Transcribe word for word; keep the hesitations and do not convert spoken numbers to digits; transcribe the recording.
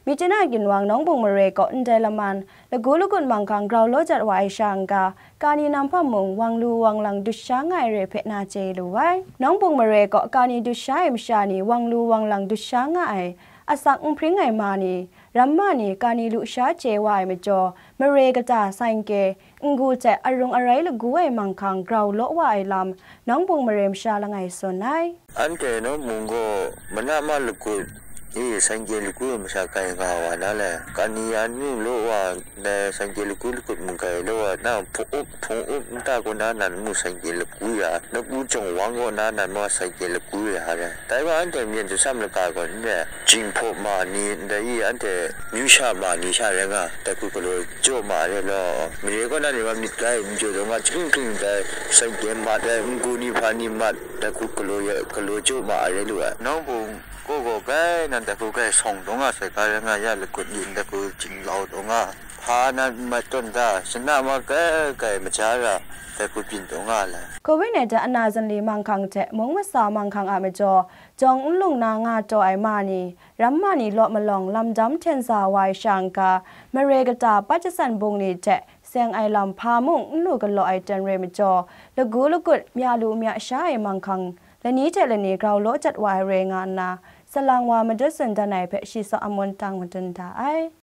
Myitkyina Ginwang Nawng Bung mare kaw ndai laman lagu lagut manghkang grau law jat wa ai sha n-ga, kani nam hpang mung wang lu wang lang dut sha nga ai re hpe na chye lu ai. Nawng Bung mare kaw kani dut sha ai masha ni wang lu wang lang dut sha nga ai, asak n hpring ai ma ni, ramma ni kani lu sha chye wa ai majaw, mare kata, saingkye, n-gu hte arung arai lagu ai manghkang grau law wa ai lam, Nawng Bung mare masha langai tsun ai. Anhte nawng mung gaw mana ma lagut e saingkye lagu ai masha kai nga wa na le, kani ya nu law wa, ndai saingkye lagu lagut mung kai law wa na, hpung up hpung up nta kaw na nan mu saingkye lagu ya, lagu jawng wang kaw na nan ma saingkye lagu ya re. Dai wa anhte myen dusam laga gaw n re, jinghpaw ma ni ndai i anhte myu sha ma ni sha rai nga, dai hku galaw jaw ma ai re law, mare kaw na ni wa myit gai n jaw taw nga, jahkring hkring dai saingkye mat ai, n-gu ni hpa ni mat, dai hku galaw ya, galaw jaw ma ai re lu ai. Nawng Bung kaw gaw gai nan dai hku gai sawng taw nga sai ga rai nga, ya lagut li ndai hku jinglau taw nga, hpa nan n mat tawn da, shana ma gai gai maja ra, dai hku byin taw nga ai. Covid nineteen ana zanli manghkang hte mung masa manghkang a majaw, jawng n lung na nga taw ai ma ni, ramma ni law malawng lamdam hten sa wa ai sha n-ga, mare kata pat jasan bung ni hte seng ai lam hpa mung n lu galaw ai ten re majaw, lagu lagut mya lu mya sha ai manghkang, lani hte lani grau law jat wa ai re nga nna, salang wa madun tsun dan ai hpe shi saw amun tang madun da ai.